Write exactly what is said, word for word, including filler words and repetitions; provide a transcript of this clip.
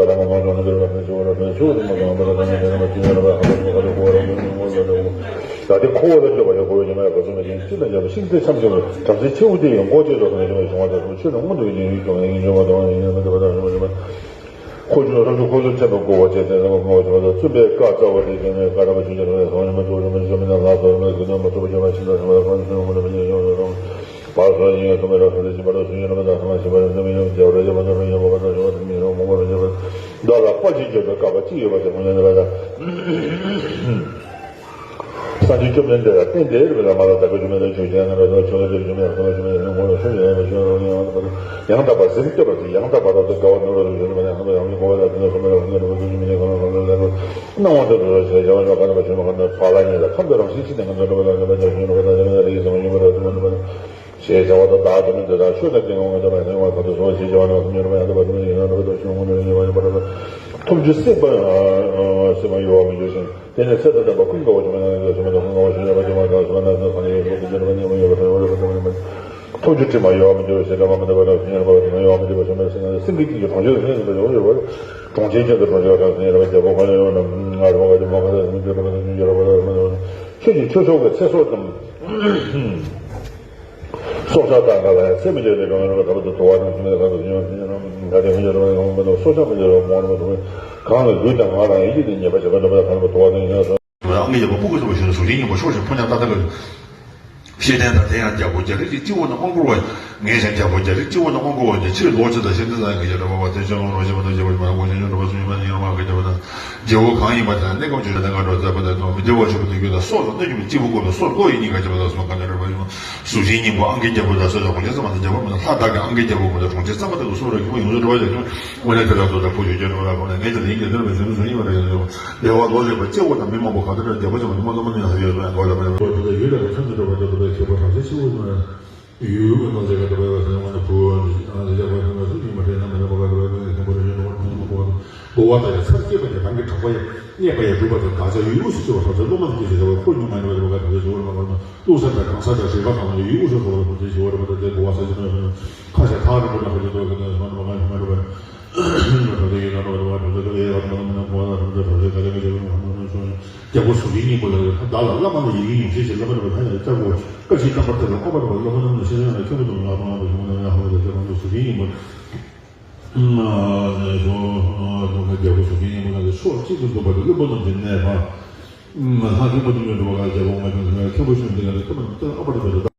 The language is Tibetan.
ཀ་ར་མ་མ་ཙང་ནི་དེ་ར་ཕན་ཆོ་ར་ཕན་ཆོ་དེ་མ་ཙང་མ་ར་ཙང་ནི་དེ་ར་མ་ཅི་ནི་ར་མ་ཧ་ར་མ་ཧ་ར་ཁོ་ར་མ་ནི་མ་ར་ར་མ། ད་དེ་ཁོ་བོ་ལ་འཇོག་པ་ཡ་ཁོ་བོ་ཉི་མ་ཡ་ག་ཚོད་མ་ཅན་ཅི་ལ་འཇོག་པ་ཤིན་ཏུ་འཆམ་ཆེ་བ་བྲམ་ཟེ་ཆེ་བོ་དེ་ཡི་མགོ་བཅད་དོ་ཁ་ནས་བྱུང་བ་དང་ཆོས་ལ་མངོན་དུ་ཡིན་ཡིན་ཀྱང་ཡིན་འཇོག་པ་དང་ཡིན་མི་འདོད་པ་དང་ཡིན་མི་འདོད་པ། ཁོ་ཆོས་ལྷ་ཆོས་ཁོ་ཚོ་ཆེན་པོ་བསྐོ་བ་བཅས་ཏེ་ལ་མ་བསྔོ་བ་བྱས་པ་དང་བཙུན་པའི་བཀའ་སྩལ་བ་དེ་ཀྱང་ནས་བཀའ་ར་མ་ཆོས་ཀྱང་ར་སོང་ཉི་མ་ཆོས་ཀྱང་ར་མ་ཆོས་མི་ཉམས་ལ་སོགས་མི་ཀུན་ཏུ་མ་ཐུབ་པ་བྱས་པ་ཤིན་ཏུ་ཆེན་པོ་ལ་གང་ཞིག་མངོན་དུ་མ་ཉམས་ཡོང་རུང་། བར་སོགས་ཡིན་ཡང་ཐོག་མེད་རབ་སོང་སྟེ་ཕྱིན་པ་རབ་སོང་ཡིན་རབ་མ་དང་ཐ་མ་ཕྱིན་པ་རབ་སོང་མི་ཡང་རྒྱ་བ་ར་རྒྱ་མ་ཐོབ་ཡང་བ་དང་ཞུ་བ་ཐུབ་མི་རང་མོངས་པ་རབ་སྦྱར་བ་བདག་ལ་དཔའ་ཆེན་སྐྱོབ་པའི་བསྐལ་པ་གཅིག་ཡོད་པ་དེ་མངོན་ཡོད་པ་དང་། སངས་རྒྱས་བཅོམ་ལྡན་འདས་ལ་བརྟེན་ཏེ་རེ་བའི་ལ་མ་ལ་བདག་གི་བཅོམ་ལྡན་འདས་ཆོས་ཀྱི་ཡང་ན་ར་ཆོས་ལ་དེ་བཅོམ་ཡང་ཐ་མ་བཅོམ་ཡང་ངོ་ལ་ཆོས་ཡང་ཡང་ཆོས་ཡང་ཡང་དག་པ་ཡང་དག་པ་ཟིན་ལྟོས་པ་དེ་ཡང་དག་པ་དག་ཏུ་དགའ་བ་འདུག་ར་དུ་བྱོན་པ་ཡང་དག་པ་ཡང་མི་གོ་བ་ལ་དེ་ལ་སོམ་པ་ལ་ཁོང་ལ་ར་བཅོམ་ལྡན་འདས་ཁོང་ལ་ཁོང་ལ་ལ་སྣང་བ་འདི་དུ་ར་ཆོས་བྱ་བ་ལ་ག་ན་པ་ཆོས་མ་ག་ན་པ་ལ་ཉེ་ལ་ཁམས་དུ་རང་བཞིན་ཅི་ནས་ང་ཚོ་འགྲོ་བ་ལ་ལ་པ་ཆ་ཤུན་ར་པ་ལ་ལ་པ་ལ་རིགས་སམ་ཡོད་པ་ར་དུ་མ་འདུག་པ་ལ། ཞེས་བྱ་བ་དང་བདག་གི་མི་འདི་དག་ཆོས་དང་ལྡན་ངོ་ངེས་དང་བས་ལྡན་པ་ག་དུས་སུ་ཞེས་བྱ་བ་ནི་སུ་མྱུར་བ་ཡང་དག་པ་དུ་མི་ཡིན་ནོ་འདྲ་བ་དང་ཤིན་ཏུ་མངོན་དུ་ཡོད་པ་ཡིན་པ་འདྲ་བ། ཐུབ་རྒྱུ་སྲེད་པ་སྲེད་པ་གཡོ་བ་མི་འགྱུར་ཞིང་དེ་ནི་ཚེ་དང་ལྡན་པ་ཀུན་དགའ་བོ་ཆུང་མ་ཡང་ཡོད་ཞིང་མི་དང་ཀུན་དགའ་བོ་ཞིང་ཡོད་པ་ཅི་མ་དགའ་ཞིང་ན་སུ་གང་ཡོད་པ་ཀུན་གྱི་རེ་བ་ནི་མི་ཡོད་པ་ཐོབ་ཡོད་པ་ཐོབ་ཡོད་པ་ཐོབ་ཡོད་པ། ཐུབ་རྒྱུ་དྲི་མ་གཡོ་བ་མི་འགྱུར་ཞེས་བྱ་བ་མི་འདོད་པ་དང་ཤིན་ཏུ་མྱུར་བ་དྲི་མ་གཡོ་བ་མི་འགྱུར་བ་ཆུང་མ་ཡང་སེང་གེ་སེང་གེ་ཅན་གྱི་གྲོང་ཁྱེར་དུ་ཕྱིན་ཞིང་དུ་ཡོད་པ་གྲོང་ཁྱེར་ཅན་དུ་གྲོང་ཁྱེར་དང་ཤིན་ཏུ་མྱུར་བ་རྒྱལ་པོ་གང་ཡང་ཡོད་ན་ང་རང་ག་དུས་མ་ག་དུས་མི་འདོད་པ་དང་ཤིན་ཏུ་མྱུར་བ་དང་ཤིན་ཏུ་མྱུར་བ། ཆོས་ཀྱི་ཆོས་མཆོག་གི་ཚེ་སྲོག་ཙམ། སྲོག་ཆགས་དག་ལ་ཡང་ཚེ་མི་འཇལ་བའི་གང་རུང་ལ་དག་པར་དུ་དུ་བ་དང་ཤིང་ལ་དག་ཏུ་ཤིང་ཤིང་རང་དགའ་སྟེ་མི་འཇལ་བའི་གང་མི་འདུག་སྲོག་ཆགས་མི་འཇལ་བའི་མོ་རང་དུ་གང་ལ་ལུས་དང་ངག་དང་ཡིད་ཀྱིས་ཉེས་པ་བྱེད་པ་འདྲ་བ་དང་གང་ལ་དུ་བ་དང་ཤིང་སོགས། ཨང་ཀི་རྒྱལ་པོ་སྤུ་གུ་ཚོ་བ་ཞུ་ན་གཟུགས་ཅན་སྙིང་པོ་ཤོག་ཅིག་ཕོ་ཉ་ཏག་ཏག་གི། ཤེས་ལྡན་དང་དེ་ཡང་རྒྱལ་པོ་རྒྱལ་རིགས་ཀྱི་སྤྱི་བོ་ན་དབང་བསྐུར་བ། ངས་ཀྱང་རྒྱལ་པོ་རྒྱལ་རིགས་སྤྱི་བོ་ན་དབང་བསྐུར་བ་ཡིན་ཕྱིར་ལོག་ཅི་དང་ཤེས་ལྡན་དང་ཡང་གི་རྒྱལ་པོ་བ་དེ་ཅང་རོ་ཞེས་པ་དང་རྒྱལ་པོ་མ་དབང་ཆེན་ཆུང་གྲུབ་པ་སུ་ཡིན་པ་ཡིན་རང་མ་གི་རྒྱལ་པོ་དང་། རྒྱལ་པོ་གང་ཡིན་པ་དེ་ལ་གནས་སྐབས་ཀྱི་ལས་དང་ངན་འགྲོ་མཛད་པ་དང་མི་བདེ་བ་ཆོག་པའི་དོན་ཡོད་ལ་སྲོག་ལ་གནོད་སྐྱོབ་པའི་སྐྱེས་བུ་བཀོད་པའི་སྲོག་ལོ་ཡི་གཉིས་ཀ་བྱེད་པ་དང་གསུམ་ག་ནས་རེ་བ་ཡོང་། གཟུགས་ཅན་སྙིང་པོ་ཨང་ཀི་རྒྱལ་པོ་དང་སྲོག་ཆགས་གོང་ཆེན་ཚང་མ་དང་རྒྱལ་པོ་མི་དང་ལྷ་བདག་གི་ཨང་ཀི་རྒྱལ་པོ་མི་དང་གྲོང་ཁྱེར་ཚང་མ་དང་གི་སྲོག་ར་གི་མ་ཡོངས་སུ་འགྲོ་བ་ཡོད་ཀྱང་དངོས་གནས་དེ་དག་ཏུ་དང་ཕུགས་ཀྱི་རྒྱལ་པོ་ལ་གོང་ནས་ངེད་ཀྱི་ལས་ཀྱི་ལྷུན་པའི་ཟེར་མི་ཚོ་ཡིན་པ་རེད། བདེ་བ་ལོ་ལེགས་པ་སྐྱེ་བོ་དང་མི་མང་པོ་གང་དུ་རེད་རྒྱལ་པོ་ཆེན་པོ་ནི་མ་ཚང་མ་ནི་ཡང་ཡོད་པའི་འགོ་ལ་མ་ཡོད་པ་དེ་ཡུལ་ལ་ཐམས་ཅད་འགྲོ་བ་དེ་དུ་བའི་ཁྱད་པར་རང་ཆེ་ཆེ་བོ་ཡིན་པ། ཡུལ་དངོས་རྫས་ཀྱི་འགྲོ་བའི་ཟེར་ཡང་ནི་བུ་ཨ་ནི་རྒྱལ་པོ་ཆེན་པོ་སུ་ཡིན་པ་རེད་ན་མི་ལ་པ་ག་འགྲོ་བའི་མི་ལ་ཐེམ་པོ་རེ་ཡོད་འགྲོ་བ་ཐམས་ཅད་མང་པོ། གོ་བ་དང་ཡང་ཚར་སྐྱེས་པ་ཡང་རང་གི་གྲགས་པ་ཡང་རྙེད་པ་ཡང་སྒྲུབ་པ་དང་དགག་བྱ་ཡོད་ཡོད་སུ་ཆེ་བ་ཐོབ་ཚེ་བློ་མ་ནི་སྐྱེས་ཟེར་བ་ཁོ་ཉུང་མ་ཉུང་བ་རེད་བ་ག་དེ་ཟེར་བ་རེད་བ་ག་རེད་བ། ཀླུ་སར་པའི་གང་ཟག་དང་རིགས་པ་གང་ལ་ཡོད་ཡོད་སུ་ཐོབ་པ་དེ་ཟེར་བ་རེད་བ། ད་དེ་གོ་བ་ས་ཆེ་ན་ཁ་ཤས་ཐག་རིང་པོ་ན་ཁ་ཆེ་ཐོབ་གི་ན་ཧོན་བ་ང་ཧོན་བ་རེད་བ། རྒྱལ་པོ་གཟུགས་ཅན་སྙིང་པོ་ལ་བདག་ལ་བླ་མ་ལ་ཡི་གེ་ཉུང་ཤས་ཤིག་བླ་མ་རེད་བ་ཧ་ཡང་ལྟ་བུ་བཀའ་ཆེན་རྣམ་པར་ཐར་པའི་ཨོ་བ་རེད་བ། བླ་མ་རྣམས་ལ་ཤེས་བྱ་ཡང་མཁན་པོ་དང་ལ་མ་བ་ཞུ་ན་ཡང་ཧ་ལ་རྒྱལ་པོ་གཟུགས་ཅན་སྙིང་པོ། རྒྱལ་པོ་གཟུགས་ཅན་སྙིང་པོ་ལ་ཕྱོགས་གཅིག་ཏུ་འདུག་པ་དང་བློན་པོ་རྣམས་ཀྱི་གནས་པ། ལྷ་མཁན་པོ་དུ་མས་འགྲོ་བ་ལ་རྒྱལ་པོ་ང་ཀུན་མཁན་པོ་ཞུ་འདི་ག་ལ་ལྟ་བུ་ཨོ་བ་རེད་བ།